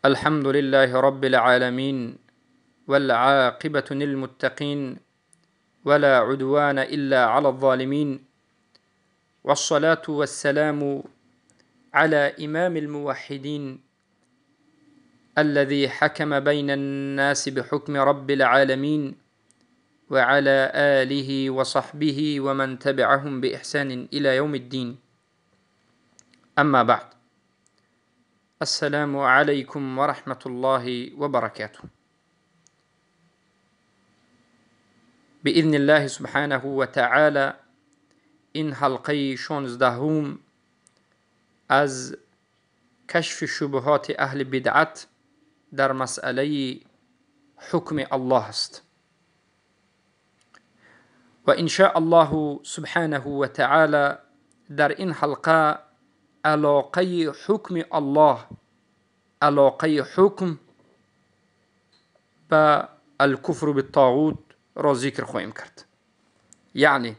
الحمد لله رب العالمين والعاقبة للمتقين ولا عدوان إلا على الظالمين والصلاة والسلام على إمام الموحدين الذي حكم بين الناس بحكم رب العالمين وعلى آله وصحبه ومن تبعهم بإحسان إلى يوم الدين. أما بعد، السلام عليكم ورحمة الله وبركاته. بإذن الله سبحانه وتعالى این حلقه 16 از کشف شبهات اهل بدعت در مسئله حکم الله است و ان شاء الله سبحانه و تعالی در این حلقه علاقه حکم الله، علاقه حکم به الکفر بالطاغوت را ذکر خواهیم کرد. یعنی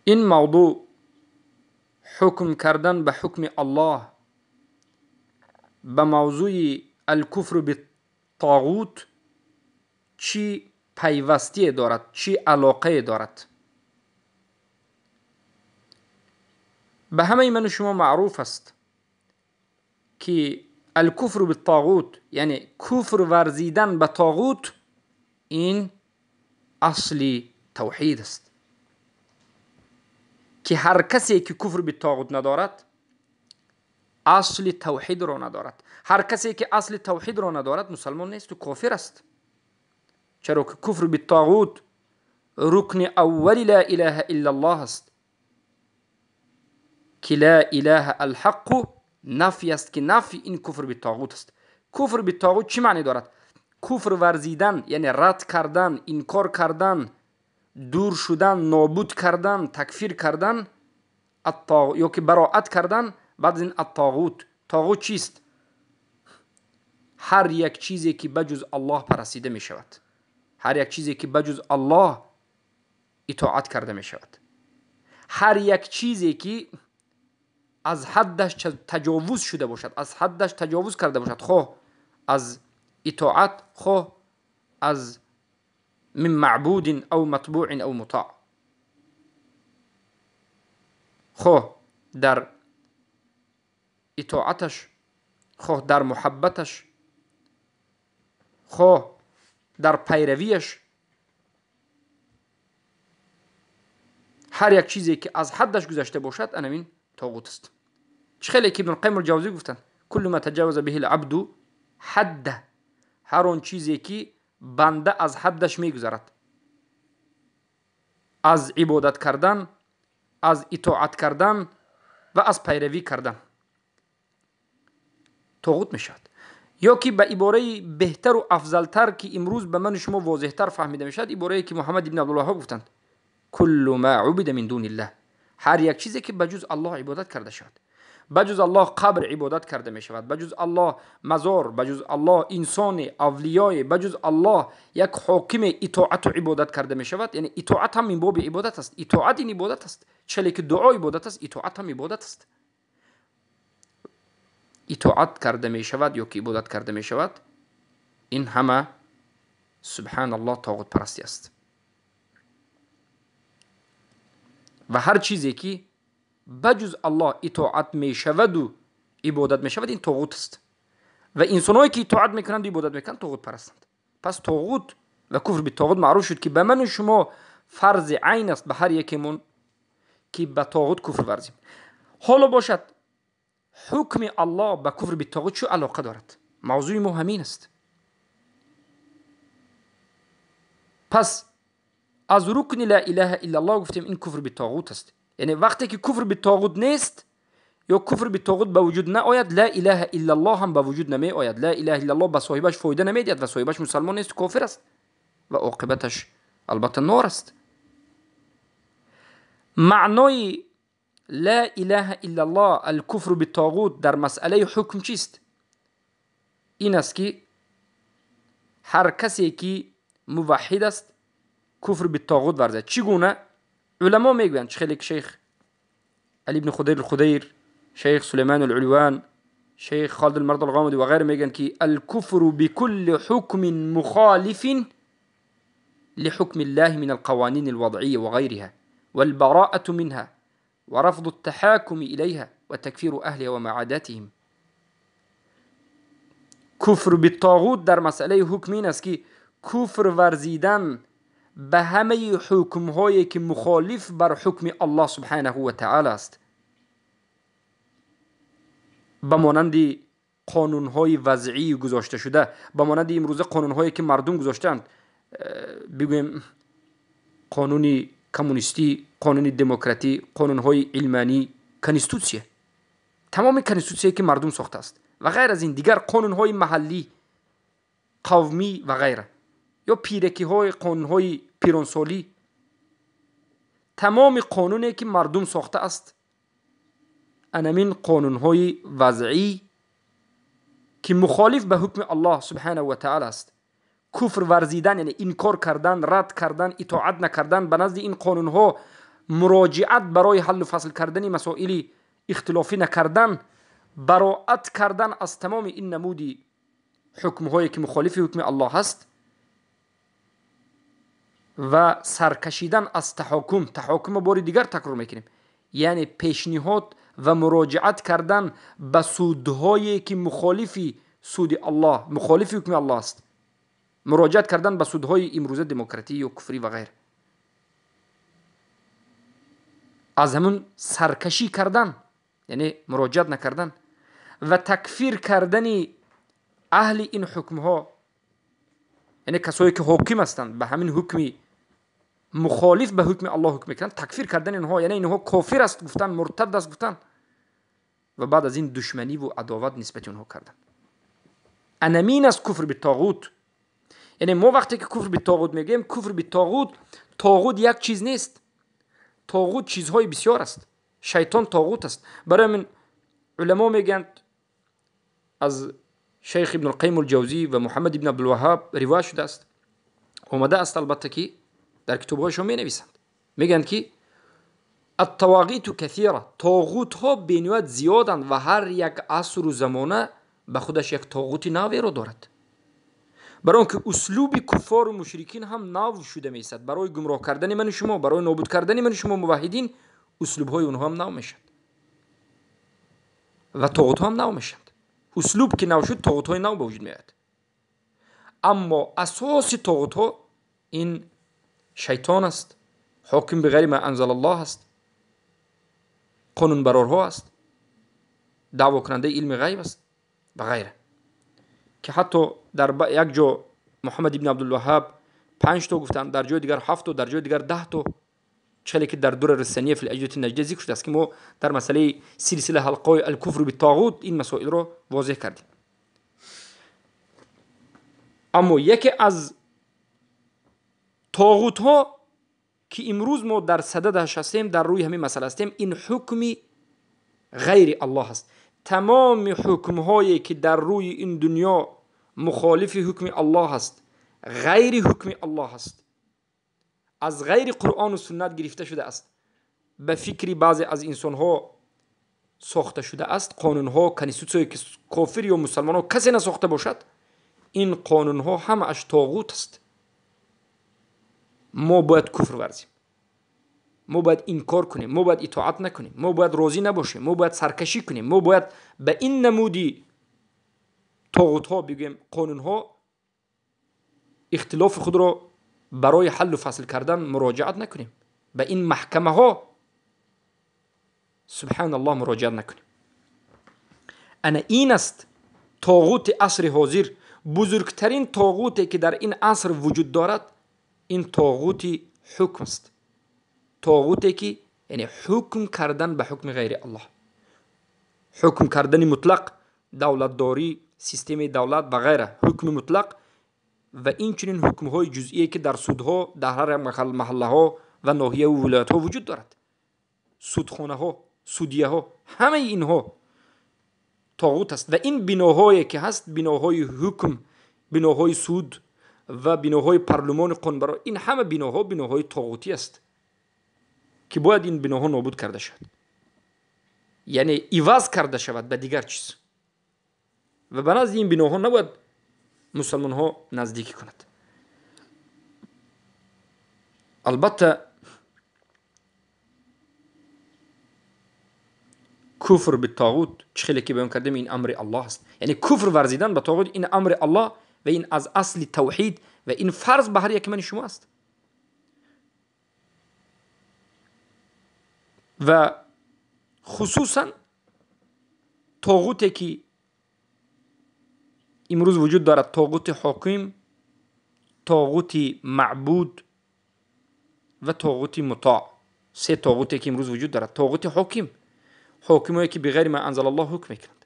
این موضوع حکم کردن به حکم الله به موضوع الکفر بالطاغوت چی پیوستی دارد، چی علاقه دارد. به همه من و شما معروف است که الکفر بالطاغوت، یعنی کفر ورزیدن به طاغوت، این اصل توحید است که هر کسی که کفر به طاغوت ندارد اصل توحید را ندارد. هر کسی که اصل توحید را ندارد مسلمان نیست و کافر است، چرا که کفر به طاغوت رکن اول لا اله الا الله است که لا اله الحق نفی است، که نفی این کفر به طاغوت است. کفر به طاغوت چی معنی دارد؟ کفر ورزیدن یعنی رد کردن، انکار کردن، دور شدن، نابود کردن، تکفیر کردن، یا که براعت کردن. بعد از این الطاغوت. طاغوت چیست؟ هر یک چیزی که بجز الله پرستیده می شود، هر یک چیزی که بجز الله اطاعت کرده می شود، هر یک چیزی که از حدش تجاوز شده باشد، از حدش تجاوز کرده باشد، خواه از اطاعت، خواه از من معبود او مطبوع او مطاع، خواه در اطاعتش، خواه در محبتش، خواه در پیرویش، هر یک چیزی که از حدش گذشته باشد انمین طاغوت است. چه خیلی که ابن القیم الجوزی گفتند کل ما تجاوز به العبد حده، هر آن چیزی که بنده از حدش میگذرد، از عبادت کردن، از اطاعت کردن و از پیروی کردن، طاغوت میشود. یا که به عباره بهتر و افضلتر که امروز به من و شما واضحتر فهمیده میشود، عباره که محمد ابن عبدالوهاب گفتند کل ما عبد من دون الله، هر یک چیزی که بجز الله عبادت کرده شود، بجز الله قبر عبادت کرده می شود، بجز الله مزار، بجز الله انسان، اولیای، بجز الله یک حاکم اطاعت و عبادت کرده می شود. یعنی اطاعت هم این باب عبادت است، اطاعت این عبادت است، چلی که دعا عبادت است، اطاعت هم عبادت است. اطاعت کرده می شود یا که عبادت کرده می شود، این همه سبحان الله طاغوت پرستی است. و هر چیزی که بجز الله اطاعت می شود و عبادت می شود این طاغوت است. و انسانهایی که اطاعت میکنند و عبادت میکنند طاغوت پرستند. پس طاغوت و کفر به طاغوت معروف شد که به من و شما فرض عین است به هر یکیمون که به طاغوت کفر ورزیم. حالا باشد حکم الله به کفر به طاغوت چه علاقه دارد؟ موضوع ما همین است. پس از رکن لا اله الا الله گفتیم این کفر به طاغوت است. یعنی وقتی که کفر به طاغوت نیست یا کفر به طاغوت به وجود نآید، لا اله الا الله هم به وجود نمی آید. لا اله الا الله به صاحبش فایده نمیدهد و صاحبش مسلمان نیست، کافر است و عاقبتش البته نار است. معنای لا اله الا الله الکفر بالطاغوت در مسئله حکم چیست؟ این است که هر کسی که موحد است کفر بالطاغوت ورزد. چگونه؟ علما میگویند، خیلی شیخ علی بن خدیر الخدیر، شیخ سلیمان العلوان، شیخ خالد المرد الغامدی و غیره میگن که الکفر بكل حکم مخالف لحكم الله من القوانين الوضعية وغيرها والبراءة منها ورفض التحاكم إليها وتكفير أهلها ومعاداتهم. کفر بالطاغوت در مسئله حکم این است که کفر ورزیدن به همه حکم هایی که مخالف بر حکم الله سبحانه و تعالی است، به مانند قانون های وضعی گذاشته شده، به مانند امروزه قانون هایی که مردم گذاشتند، بگویم قانون کمونیستی، قانون دموکراتی، قانون های علمانی، کنستوتسیه، تمام کنستوتسیه که مردم ساخته است و غیر از این دیگر قانون های محلی، قومی و غیره، یا پیرکی های قانون های پیرانسالی، تمام قانونی که مردم ساخته است، انمین قانون های وضعی که مخالف به حکم الله سبحانه و تعالی است. کفر ورزیدن یعنی انکار کردن، رد کردن، اطاعت نکردن، به نزد این قانون ها مراجعت برای حل و فصل کردن مسائل اختلافی نکردن، براعت کردن از تمام این نمودی حکم هایی که مخالف حکم الله هست و سرکشیدن از تحاکم. تحاکم بار دیگر تکرار میکنیم، یعنی پیشنهاد و مراجعت کردن به سودهایی که مخالف سود الله، مخالف حکم الله است، مراجعت کردن به سودهای امروزه دموکراتی و کفری و غیره، از همون سرکشی کردن یعنی مراجعت نکردن و تکفیر کردن اهل این حکمها، یعنی کسایی که حاکم هستند به همین حکمی مخالف به حکم الله حکم میکنند، تکفیر کردن اینها یعنی اینها کافر است گفتن، مرتد است گفتن و بعد از این دشمنی و عداوت نسبت اونها کردن. انمین از کفر به طاغوت. یعنی ما وقتی که کفر به طاغوت میگیم، کفر به طاغوت، طاغوت یک چیز نیست، طاغوت چیزهای بسیار است، شیطان طاغوت است. برای من علما میگن از شیخ ابن القیم الجوزی و محمد ابن عبدالوهاب روایت شده است، آمده است البته که در کتابهایشان می نویسند، میگن که الطواغیت کثیره، طاغوت ها بینوت زیادند و هر یک عصر و زمانه به خودش یک طاغوت نوی را دارد. برای اینکه اسلوب کفار و مشرکین هم نو شده میسد، برای گمراه کردن من و شما، برای نابود کردن من و شما موحدین، اسلوب های اونها هم نو میشد و طاغوت ها هم نو میشند. اسلوب که نو شد، طاغوت های نو به وجود میاد. اما اساس طاغوت ها این شیطان است، حاکم به غیر ما انزل الله است، قانون برارها است، دعوا کننده علم غیب است و غیره. که حتی در یک جا محمد ابن عبدالوهاب 5 تا گفتند، در جای دیگر 7 تا، در جای دیگر 10 تا، چلی که در دور رسانیه فی الاجدة النجدیه ذکر شده است که ما در مسئله سلسله حلقه الکفر بالطاغوت این مسائل رو واضح کردیم. اما یکی از طاغوت ها که امروز ما در صددش هستیم، در روی همین مسئله هستیم، این حکم غیر الله است. تمام حکم هایی که در روی این دنیا مخالف حکم الله است، غیر حکم الله است، از غیر قرآن و سنت گرفته شده است، به فکر بعضی از انسان ها ساخته شده است، قانون ها، کنیسوتسوی که کافر یا مسلمان ها کسی نساخته باشد، این قانون ها همه اش طاغوت است. ما باید کفر ورزیم، ما باید انکار کنیم، ما باید اطاعت نکنیم، ما باید راضی نباشیم، ما باید سرکشی کنیم، ما باید به این نمودی طاغوت ها بگیم قانون ها اختلاف خود را برای حل و فصل کردن مراجعت نکنیم، به این محکمه ها سبحان الله مراجعت نکنیم. انا این است طاغوت عصر حاضر، بزرگترین طاغوتی که در این عصر وجود دارد، این طاغوت حکم است. طاغوتی که یعنی حکم کردن به حکم غیر الله، حکم کردن مطلق، دولتداری، سیستم دولت و غیره، حکم مطلق و این چنین حکم های جزئی که در سودها، در هر محله ها و ناحیه و ولایت ها وجود دارد، سودخانه ها، سودیه ها، همه اینها طاغوت است. و این بناهایی که هست، بناهای حکم، بناهای سود و بناهای پارلمان قانونبرا، این همه بناها بناهای طاغوتی است که باید این بناها نابود کرده شود، یعنی عوض کرده شود به دیگر چیز. ва ба назди ин биноҳо набояд мусалмонҳо наздикӣ кунад. Албатта, куфр ба тоғут чӣ хеле ки баён кардем, ин амри Аллоҳ аст. Яъне куфр варзидан ба тоғут ин амри Аллоҳ ва ин аз асли тавҳид ва ин фарз ба ҳар яки мани шумо аст. Ва хусусан тоғуте ки имрӯз вуҷуд дорад, тоғути ҳоким, тоғути маъбуд ва тоғути мутоъ. Се тоғуте ки имрӯз вуҷуд дорад. Тоғути ҳоким, ҳокимое ки биғайри ма анзалаллоҳ ҳукм мекунанд.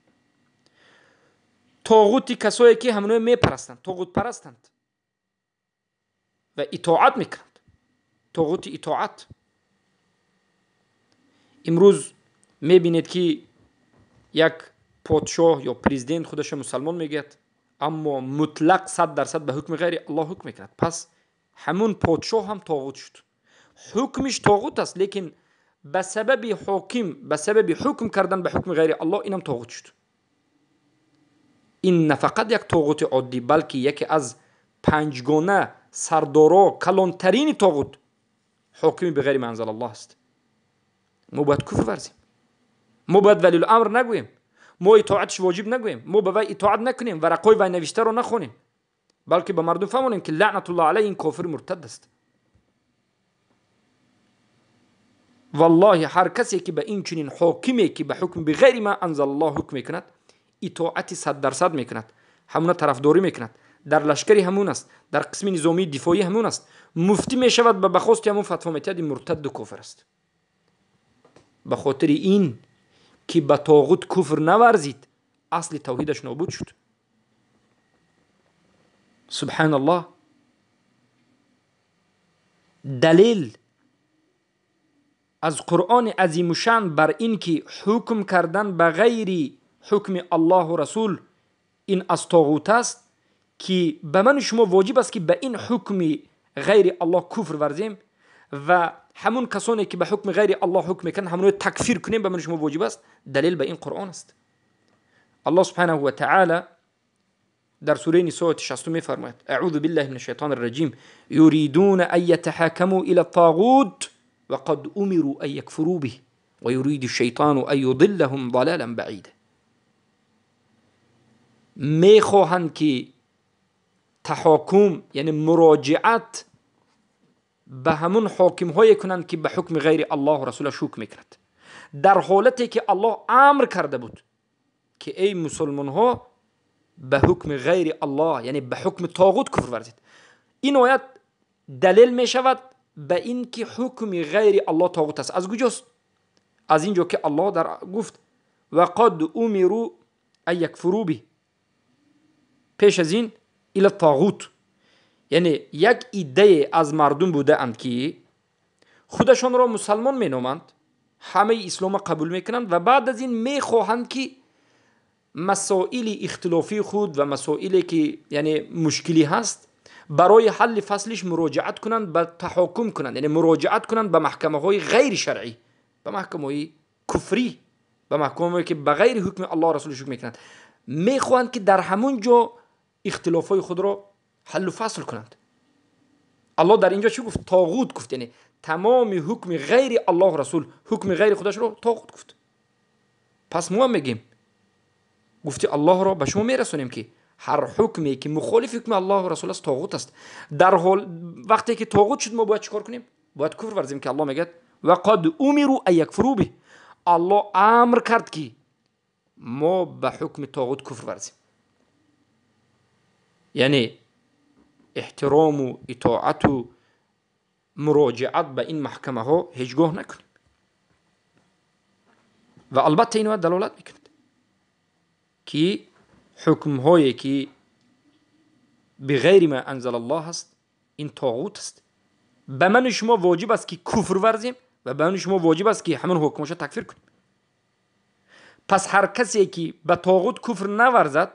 Тоғути касое ки ҳамоное мепарастанд, тоғутпарастанд ва итоат мекунанд. Тоғути итоат. Имрӯз мебинед ки як подшоҳ ё президент худаша мусалмон мегӯяд, аммо мутлақ 100% ба ҳукми ғайри Аллоҳ ҳукм мекунад. Пас ҳамун подшоҳ ҳам тоғут шуд. Ҳукмиш тоғут аст, лекин ба сабаби ҳоким, ба сабаби ҳукм кардан ба ҳукми ғайри Аллоҳ инам тоғут шуд. Ин на фақат як тоғути оддӣ, балки яке аз панҷгона сардоро, калонтарини тоғут ҳокими биғайри ма анзалаллоҳ аст. Мо бояд куфр варзем. Мо бояд валиуламр нагӯем. Мо итоатш воҷиб нагӯем. Мо ба вай итоат накунем, варақҳои вай навиштаро нахонем, балки ба мардум фаҳмонем ки лаънатуллоҳ алайҳ ин кофир муртад аст. Валлоҳи ҳар касе ки ба ин чунин ҳокиме ки ба ҳукм биғайри ма анзалаллоҳ ҳукм мекунад, итоати 100% мекунад, ҳамуна тарафдорӣ мекунад, дар лашкари ҳамун аст, дар қисми низомии дифоӣ ҳамун аст, муфтӣ мешавад, ба хости ҳамун фатво метиҳад, ин муртадду кофир аст. Ба хотири ин ки ба тоғут куфр наварзид, асли тавҳидаш нобуд шуд. Субҳаналлоҳ. Далел аз Қуръони азимушшаън бар ин ки ҳукм кардан ба ғайри ҳукми Аллоҳу Расул ин аз тоғут аст, ки ба ману шумо воҷиб аст ки ба ин ҳукми ғайри Аллоҳ куфр варзем ва ҳамун касоне ки ба ҳукми ғайри Аллоҳ ҳукм мекунанд ҳамонро такфир кунем, ба ману шумо воҷиб аст. Далел ба ин Қуръон аст. Аллоҳ субҳанаҳу ва таъала дар сураи Нисо ояти 60 мефармояд: аъузу биллаҳи мина шайтони рраҷим, юридуна ан ятаҳакаму ила ттағут ва қад умиру ан якфуру биҳ ва юриду шайтону ан юдиллаҳум далалан баъида. Мехоҳанд ки таҳокум, яъне муроҷиат ба ҳамун ҳокимҳое кунанд ки ба ҳукми ғайри Аллоҳу Расулаш ҳукм мекунад, дар ҳолате ки Аллоҳ амр карда буд ки эй мусулмонҳо ба ҳукми ғайри Аллоҳ, яъне ба ҳукми тоғут куфр варзед. Ин оят далел мешавад ба ин ки ҳукми ғайри Аллоҳ тоғут аст. Аз куҷост? Аз ин ҷо ки Аллоҳ дар гуфт ва қад умиру ан якфуру биҳ, пеш аз ин ила тоғут, яъне як иддае аз мардум будаанд ки худашонро мусалмон меноманд, ҳамаи ислома қабул мекунанд ва баъд аз ин мехоҳанд ки масоили ихтилофии худ ва масоиле ки яъне мушкилӣ ҳаст барои ҳалли фаслиш муроҷиат кунанд, ба таҳокум кунанд, яъне муроҷиат кунанд ба маҳкамаҳои ғайри шаръӣ, ба маҳкамаҳои куфрӣ, ба маҳкамаҳое ки ба ғайри ҳукми Аллоҳ Расулаш ҳукм мекунанд. Мехоҳанд ки дар ҳамон ҷо ихтилофҳои худро ҳаллу фасл кунанд. Аллоҳ дар инҷо чӣ гуфт? Тоғут гуфт, яъне тамоми ҳукми ғайри Аллоҳ Расул, ҳукми ғайри худашро тоғут гуфт. Пас мо ҳам мегӯем гуфти Аллоҳро ба шумо мерасонем ки ҳар ҳукме ки мухолифи ҳукми Аллоҳу Расул аст тоғут аст. Дар ҳол вақте ки тоғут шуд мо бояд чӣ кор кунем? Бояд куфр варзем ки Аллоҳ мегӯяд ва қад умиру ан якфуру биҳ, Аллоҳ амр кард ки мо ба ҳукми тоғут куфр варзем. Яъне эҳтирому итоату муроҷиат ба ин маҳкамаҳо ҳеҷ гоҳ накунем. Ва албатта ин оят далолат мекунад ки ҳукмҳое ки биғайри ма анзалаллоҳ аст ин тоғут аст. Ба ману шумо воҷиб аст ки куфр варзем ва ба ману шумо воҷиб аст ки ҳамон ҳукмҳоша такфир кунем. Пас ҳар касе ки ба тоғут куфр наварзад,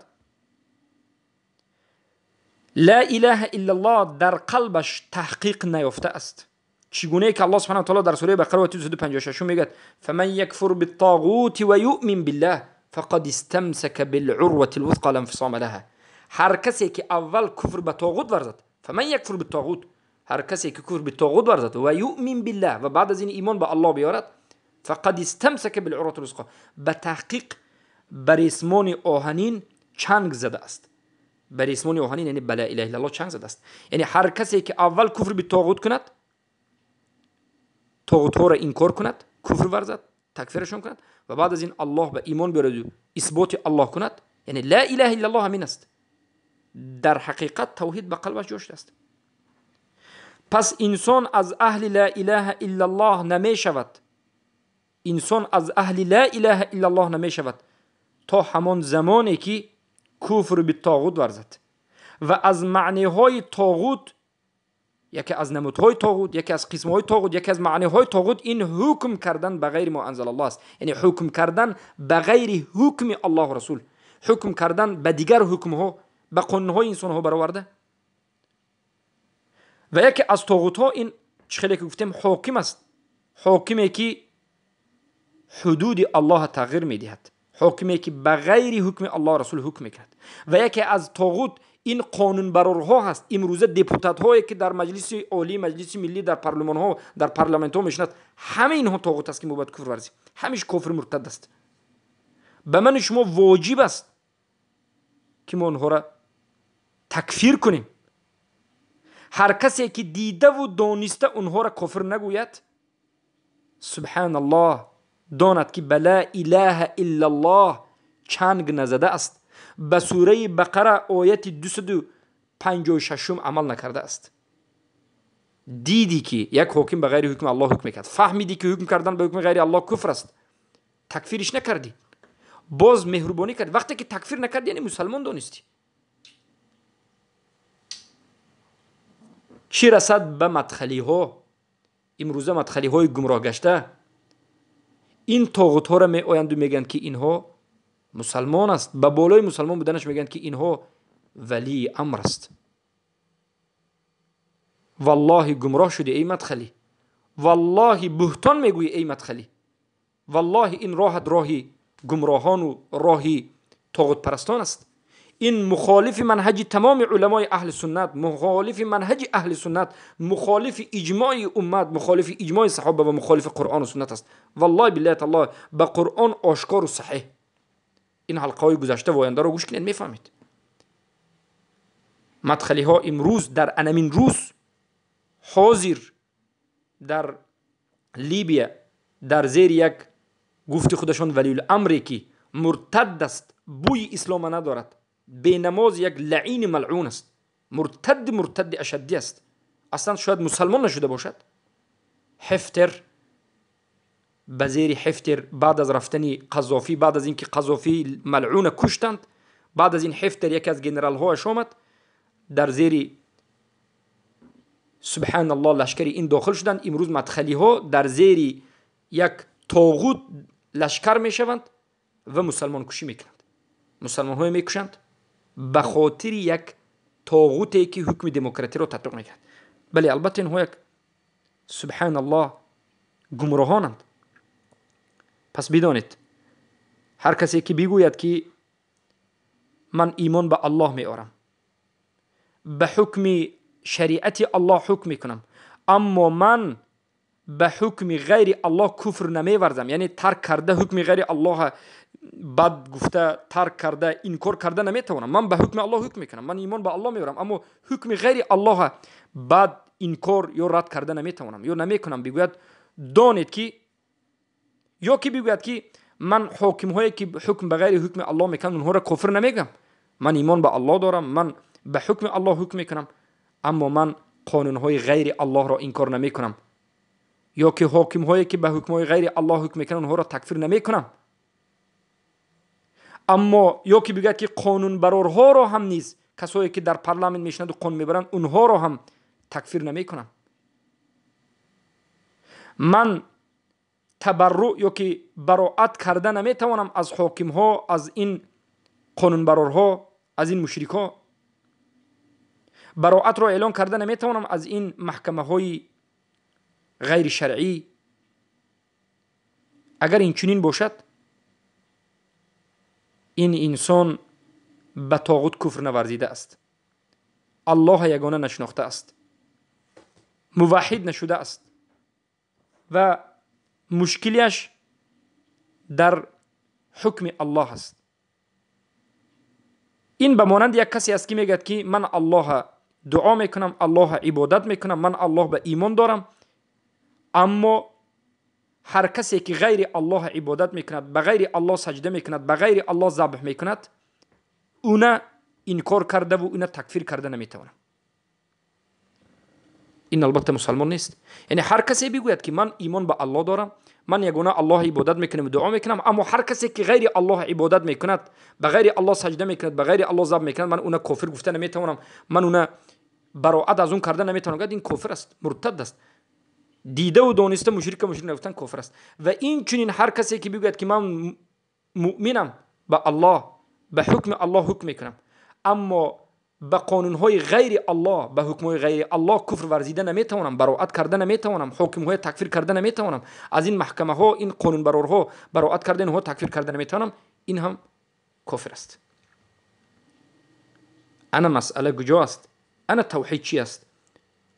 ла илаҳа иллаллоҳ дар қалбаш таҳқиқ наёфта аст. Чӣ гунае ки Аллоҳ субҳанаҳу ва таъала дар сураи Бақара ояти 256 мегӯяд: фаман якфур биттоғути ва юъмин биллаҳ فقد استمسك بالعروة الوثقى لا انفصام لها. هر کسی که اول کفر به طاغوت ورزد، فمن یکفر بالطاغوت، هر کسی که کفر به طاغوت ورزد و یؤمن بالله و بعد از این ایمان به الله بیارد، فقد استمسك بالعروة الوثقى، به تحقیق بر ریسمان آهنین چنگ زده است. بر ریسمان آهنین یعنی بلا اله الا الله چنگ زده است. یعنی هر کسی که اول کفر به طاغوت کند، طاغوت ها را انکار کند، کفر ورزد، تکفیرشون کند و بعد از این الله به ایمان بیارد و اثبات الله کند، یعنی لا اله الا الله همین است. در حقیقت توحید به قلبش جوش است. پس انسان از اهل لا اله الا الله نمی شود، انسان از اهل لا اله الا الله نمی شود تا همان زمانی که کفر به طاغوت ورزد و از معنی های طاغوت، یکی از نمودهای طاغوت، یکی از قسمهای طاغوت، یکی از معنی های طاغوت این حکم کردن به غیر ما انزل الله است. یعنی حکم کردن به غیر حکم الله و رسول، حکم کردن به دیگر حکم ها، به قانون های انسان ها برآورده. و یکی از طاغوت ها این چه که گفتیم حاکم است، حاکمی که حدود الله تغییر میدهد، حاکمی که به غیر حکم الله رسول حکم میکرد. و یکی از طاغوت این قانون برارها هست. امروزه депутат هایی که در مجلس عالی، مجلس ملی، در پارلمان ها، در پارلمانت ها میشند، همه اینها طاغوت است که ما باید کفر ورزیم. همیش کفر مرتد است. به من شما واجب است که ما آنها را تکفیر کنیم. هر کسی که دیده و دانسته آنها را کافر نگوید، سبحان الله، داند که به لا اله الا الله چنگ نزده است، به سوره بقره آیت 256 عمل نکرده است. دیدی که یک حاکم به غیر حکم الله حکم میکرد، فهمیدی که حکم کردن به حکم غیر الله کفر است، تکفیرش نکردی، باز مهربانی کردی. وقتی که تکفیر نکردی یعنی مسلمان دانستی. چی رسد به مدخلی ها؟ امروزه مدخلی های گمراه گشته این طاغوت ها را می آیند و میگن که اینها مسلمان است، به بالای مسلمان بودنش میگن که اینها ولی امر است. والله گمراه شدی ای مدخلی، والله بهتان میگویی ای مدخلی، والله این راهت راهی گمراهان و راهی طاغوت پرستان است. این مخالف منهج تمام علمای اهل سنت، مخالف منهج اهل سنت، مخالف اجماع امت، مخالف اجماع صحابه و مخالف قرآن و سنت است. والله بالله تعالی به قرآن آشکار و صحیح. این حلقه های گذشته و آینده رو گوش کنید میفهمید. مدخلی ها امروز در انمین روز حاضر در لیبیا در زیر یک گفت خودشان ولی الامری که مرتد است، بوی اسلام ندارد، به نماز یک لعین ملعون است، مرتد مرتد اشدی است، اصلا شاید مسلمان نشده باشد. حفتر به زیر حفتر بعد از رفتن قذافی، بعد از اینکه قذافی ملعون کشتند، بعد از این حفتر یکی از گنرال هایش آمد در زیر سبحان الله لشکری این داخل شدند. امروز مدخلی ها در زیر یک طاغوت لشکر میشوند و مسلمان کشی میکنند، مسلمان های میکشند به خاطر یک طاغوتی که حکم دموکراتی را تطبیق میکرد. بله البته اینها یک سبحان الله گمراهانند. پس بدانید هر کسی که بگوید که من ایمان به الله میارم، به حکم شریعت الله حکم میکنم، اما من به حکم غیر الله کفر نمیورزم، یعنی ترک کرده حکم غیر الله، بد گفته ترک کرده انکار کرده نمیتوانم. من به حکم الله حکم میکنم، من ایمان به الله میارم، اما حکم غیر الله بد انکار یا رد کرده نمیتوانم یا نمیکنم. بگوید دانید که، یا که بگوید که من حاکم هایی که حکم به غیر حکم الله میکنن اونها را کفر نمیگم، من ایمان به الله دارم، من به حکم الله حکم میکنم، اما من قانون های غیر الله را انکار نمیکنم، یا که حاکم هایی که به حکم های غیر الله حکم میکنن اونها را تکفیر نمیکنم. اما یا که بگوید که قانون برارها را هم نیز، کسایی که در پارلمان میشنند و قانون میبرند اونها را هم تکفیر نمیکنم. من تبرع یا که براعت کرده نمیتوانم از حاکم ها، از این قانون برارها، از این مشرک ها. براعت را اعلان کرده نمیتوانم از این محکمه های غیر شرعی. اگر این چنین باشد ин инсон ба тоғут куфр наварзида аст, аллоҳ ягона нашинохта аст, муваҳҳид нашуда аст ва мушкилиаш дар ҳукми аллоҳ аст. Ин ба монанди як касе аст, ки мегӯяд, ки ман аллоҳа дуо мекунам, аллоҳа ибодат мекунам, ман аллоҳ ба имон дорам, аммо ҳар касе ки ғайри аллоҳ ибодат мекунад, ба ғайри аллоҳ саҷда мекунад, ба ғайри аллоҳ забҳ мекунад, уна инкор кардаву уна такфир карда наметавонам. Ин албатта мусалмон нест. Яъне ҳар касе бигӯяд, ки ман имон ба аллоҳ дорам, ман ягона аллоҳ ибодат мекунам, дуо мекунам, аммо ҳар касе ки ғайри аллоҳ ибодат мекунад, ба ғайри аллоҳ саҷда мекунад, ба ғайри аллоҳ забҳ мекунад, ман уна кофир гуфта наметавонам, ман уна бароат аз он карда наметавонам. Ин кофир аст, муртад аст. Дидаву дониста мушрика мушрик нагуфтан кофир аст. Ва ин чунин ҳар касе ки бигӯяд, ки ман муъминам ба аллоҳ, ба ҳукми аллоҳ ҳукм мекунам, аммо ба қонунҳои ғайри аллоҳ, ба ҳукмҳои ғайри аллоҳ куфр варзида наметавонам, бароат карда наметавонам, ҳокимҳои такфир карда наметавонам, аз ин маҳкамаҳо, ин қонунбарорҳо бароат карда, инҳо такфир карда наметавонам, ин ҳам кофир аст. Ана масъала куҷо аст? Ана тавҳид чи аст?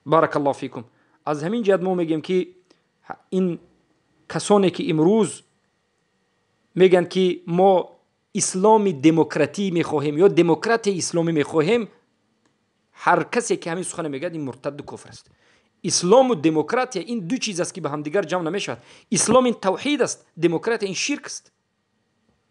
Баракаллоҳу фикум. Аз ҳамин ҷиҳат мо мегӯем, ки ин касоне ки имрӯз мегӯянд, ки мо исломи демократӣ мехоҳем ё демократияи исломӣ мехоҳем, ҳар касе ки ҳамин сухане мегӯяд, ин муртаду кофир аст. Ислому демократия ин ду чиз аст, ки ба ҳамдигар ҷамъ намешавад. Ислом ин тавҳид аст, демократия ин ширк аст,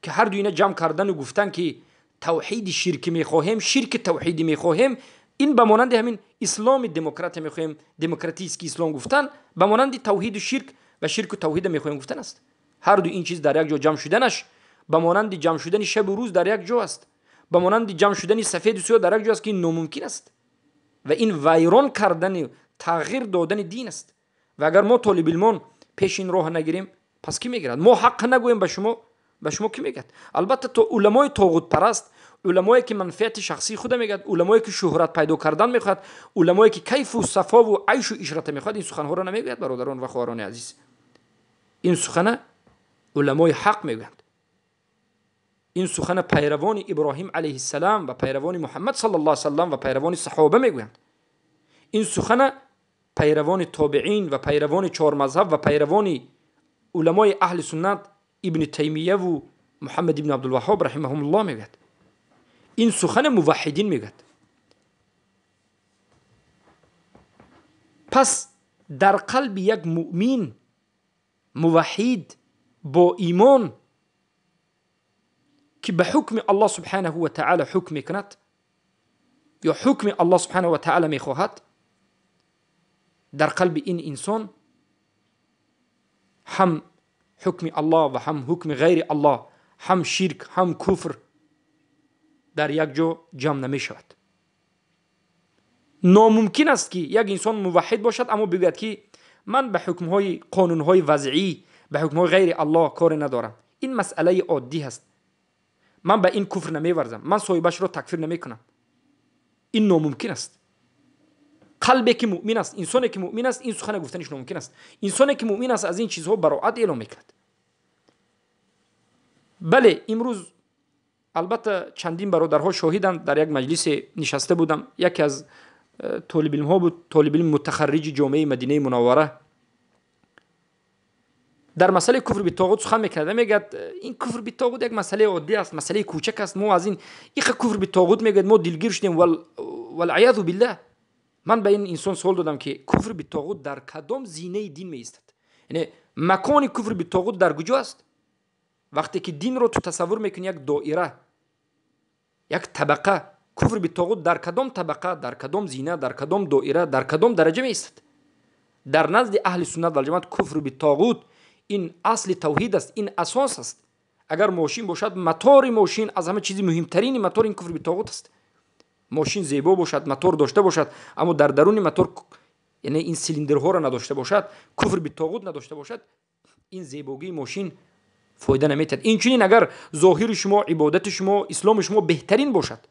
ки ҳар ду ина ҷамъ кардану гуфтан, ки тавҳиди ширкӣ мехоҳем, ширки тавҳидӣ мехоҳем, ин ба монанди ҳамин исломи демократия мехоҳем, демократический ислом гуфтан ба монанди тавҳиду ширк ва ширку тавҳида мехоҳем гуфтан аст. Ҳар ду ин чиз дар як ҷо ҷамъ шуданаш ба монанди ҷамъ шудани шабу рӯз дар як ҷо аст, ба монанди ҷамъ шудани сафеду сиёҳ дар як ҷо аст, ки ин номумкин аст ва ин вайрон кардани, тағйир додани дин аст. Ва агар мо толибилмон пеш ин роҳ нагирем, пас кӣ мегирад? Мо ҳақ нагӯем ба шумо, ба шумо кӣ мегӯяд? Албатта то уламои тоғутпараст, уламое ки манфиати шахсии худа мегӯяд, уламое ки шӯҳрат пайдо кардан мехоҳад, уламое ки кайфу сафову айшу ишрата мехоҳад, ин суханҳоро намегӯяд. Бародарон ва хоҳарони азиз, ин сухана уламои ҳақ мегӯянд. Ин сухана пайравони Иброҳим алайҳиссалам ва пайравони Муҳаммад саллаллоҳу алайҳи васаллам ва пайравони саҳоба мегӯянд. Ин сухана пайравони тобеин ва пайравони чормазҳаб ва пайравони уламои аҳли суннат Ибни Таймияву Муҳаммад ибни Абдулваҳҳоб раҳимаҳумуллоҳ мегӯяд. Ин сухана муваҳҳидин мегӯяд. Пас дар қалби як муъмин муваҳҳид бо имон, ки ба ҳукми аллоҳ субҳанаҳу ва таъала ҳукм мекунад ё ҳукми аллоҳ субҳанаҳу ва таъала мехоҳад, дар қалби ин инсон ҳам ҳукми аллоҳ ва ҳам ҳукми ғайри аллоҳ, ҳам ширк, ҳам куфр дар як ҷо ҷамъ намешавад. Номумкин аст, ки як инсон муваҳҳид бошад, аммо бигӯяд, ки ман ба ҳукмҳои қонунҳои вазъӣ, ба ҳукмҳои ғайри аллоҳ коре надорам. Ин масъалаи оддӣ ҳаст. Ман ба ин куфр намеварзам, ман соҳибашро такфир намекунам. Ин номумкин аст. Қалбе ки муъмин аст, инсоне ки муъмин аст, ин сухане гуфтаниш номумкин аст. Инсоне ки муъмин аст, аз ин чизҳо бароат эълом мекунад. Бале, имрӯз албатта чандин бародарҳо шоҳиданд. Дар як маҷлисе нишаста будам, яке аз толибилмҳо буд, толибилм мутахарриҷи ҷомеаи Мадинаи Мунаввара, дар масъалаи куфр битоғут сухан мекард. Мегӯяд, ин куфр битоғут як масъалаи оддӣ аст, масъалаи кӯчак аст, мо аз ин иха куфр битоғут мегӯяд, мо дилгир шудем. Валъиязу биллаҳ. Ман ба ин инсон суол додам, ки куфр битоғут дар кадом зинаи дин меистад? Яъне макони куфр битоғут дар куҷо аст? Вақте ки динро ту тасаввур мекунӣ як доира, як табақа, куфр битоғут дар кадом табақа, дар кадом зина, дар кадом доира, дар кадом дараҷа меистад? Дар назди аҳли суннат валҷамоат куфр битоғут ин асли тавҳид аст, ин асос аст. Агар мошин бошад, мотори мошин аз ҳама чизи муҳимтарини мотор ин куфр битоғут аст. Мошин зебо бошад, мотор дошта бошад, аммо дар даруни мотор, яъне ин силиндрҳоро надошта бошад, куфр битоғут надошта бошад, ин зебогии мошин фоида наметиҳад. Инчунин агар зоҳири шумо, ибодати шумо, исломи шумо беҳтарин бошад,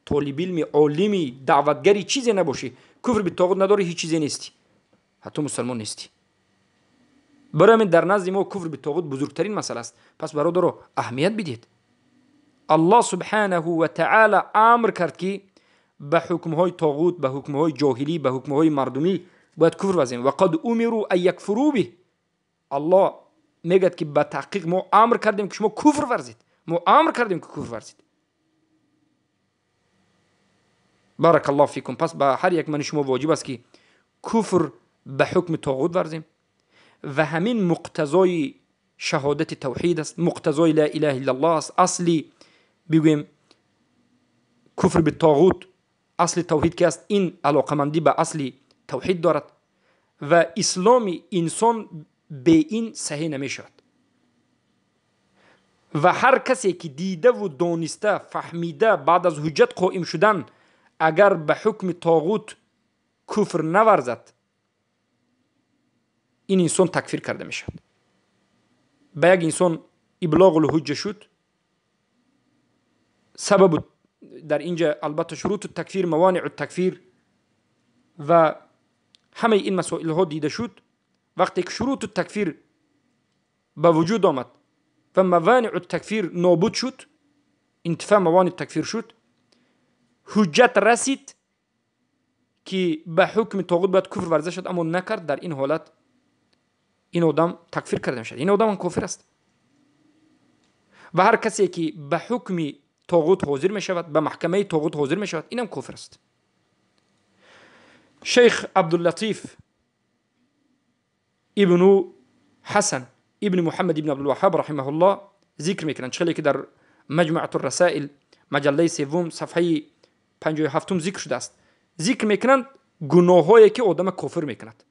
толибилми, олими, даъватгари чизе набошӣ, куфр битоғут надорӣ, ҳеҷ чизе нестӣ, ҳатто мусалмон нестӣ. Барои ҳамин дар назди мо куфр битоғут бузургтарин масъала аст. Пас бародаро, аҳамият бидиҳед. Аллоҳ субҳанаҳу ва таъоло амр кард, ки ба ҳукмҳои тоғут, ба ҳукмҳои ҷоҳилӣ, ба ҳукмҳои мардумӣ бояд куфр варзем. Ва қад умиру ан якфуру биҳ. Аллоҳ мегӯяд, ки ба таҳқиқ мо амр кардем, ки шумо куфр варзед. Мо амр кардем, ки куфр варзед. Баракаллоҳу фикум. Пас ба ҳар як мани шумо воҷиб аст, ки куфр ба ҳукми тоғут варзем ва ҳамин муқтазои шаҳодати тавҳид аст, муқтазои ла илаҳа иллаллоҳ аст. Асли бигӯем куфр би тоғут, асли тавҳид ки аст, ин алоқамандӣ ба асли тавҳид дорад ва исломи инсон бе ин саҳеҳ намешавад. Ва ҳар касе ки дидаву дониста, фаҳмида, баъд аз ҳуҷҷат қоим шудан агар ба ҳукми тоғут куфр наварзад, ин инсон такфир карда мешавад. Ба як инсон иблоғул ҳуҷҷа шуд, сабабу дар инҷа албатта шуруту такфир, мавониъу такфир ва ҳамаи ин масоилҳо дида шуд. Вақте ки шуруту такфир ба вуҷуд омад ва мавониъу такфир нобуд шуд, интифа мавони такфир шуд, ҳуҷҷат расид, ки ба ҳукми тоғут бояд куфр варза шуд, аммо накард, дар ин ҳолат ин одам такфир карда мешавад. Ин одам кофир аст. Ва ҳар касе ки ба ҳукми тоғут ҳозир мешавад, ба маҳкамаи тоғут ҳозир мешавад, инам кофир аст. Шейх Абдуллатиф ибну Ҳасан ибни Муҳаммад ибни Абдулваҳҳаб раҳимаҳуллоҳ зикр мекунанд, чӣ ки дар Маҷмуату Расаил маҷаллаи севум сафҳаи 57 зикр шудааст. Зикр мекунанд гуноҳҳое ки одама кофир мекунад,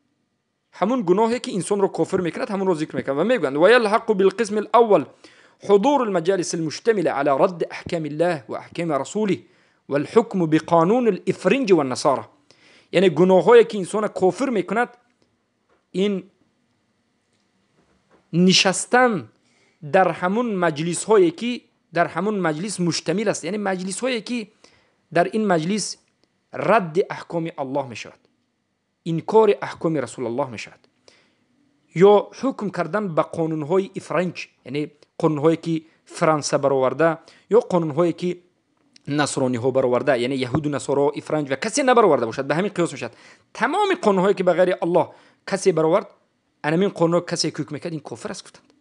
ҳамун гуноҳе ки инсонро кофир мекунад, ҳамунро зикр мекунад ва мегӯянд: ва ялҳақу билқисми алаввал حضور المجالس المشتملة على رد أحكام الله وأحكام رسوله والحكم بقانون الإفرنج والنصارى. یعنی گناهایی که انسان کافر میکند، این نشستن در همون مجلس هایی که در همون مجلس مشتمل است، یعنی مجلس هایی که در این مجلس رد احکام الله می شود، انکار احکام رسول الله می شود، یا حکم کردن به قانون های افرنج، یعنی قانون هایی که فرانسه برآورده یا قانون هایی که نصرانی ها برآورده، یعنی یهود و نصارا افرنج و کسی نبرآورده باشد، به همین قیاس میشد. تمام قانون هایی که به غیر الله کسی برآورد، همین قانون کسی حکم میکرد، این کافر است گفتند.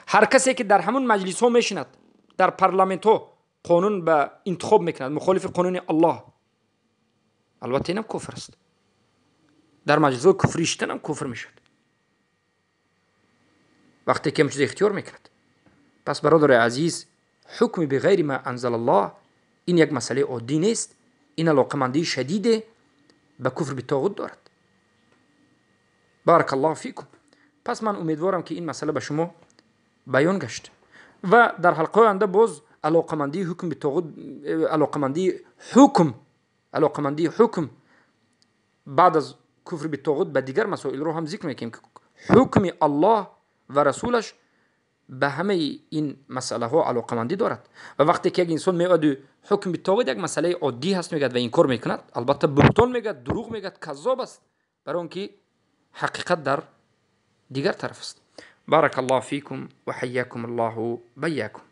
هر کسی که در همون مجلس ها میشیند، در پارلمانت ها قانون به انتخاب میکند مخالف قانون الله، البته اینم کفر است. در مجلس های کفری شدن هم کفر میشد وقتی که چیز اختیار میکند. پس برادر عزیز، حکم به غیر ما انزل الله این یک مسئله عادی نیست، این علاقمندی شدید به کفر به طاغوت دارد. بارک الله فیکم. پس من امیدوارم که این مسئله به شما بیان گشت و در حلقه آینده باز علاقمندی حکم به طاغوت، علاقمندی حکم بعد از کفر به طاغوت به دیگر مسائل رو هم ذکر میکنیم که حکم الله و رسولش به همه این مسئله ها علاقمندی دارد. و وقتی که یک انسان میاد حکم به طاغوت یک مسئله عادی هست میگد و انکار میکند، البته بهتان میگد، دروغ میگد، کذاب است، برای آنکه حقیقت در دیگر طرف است. بارک الله فیکم و حیاکم الله بیاکم.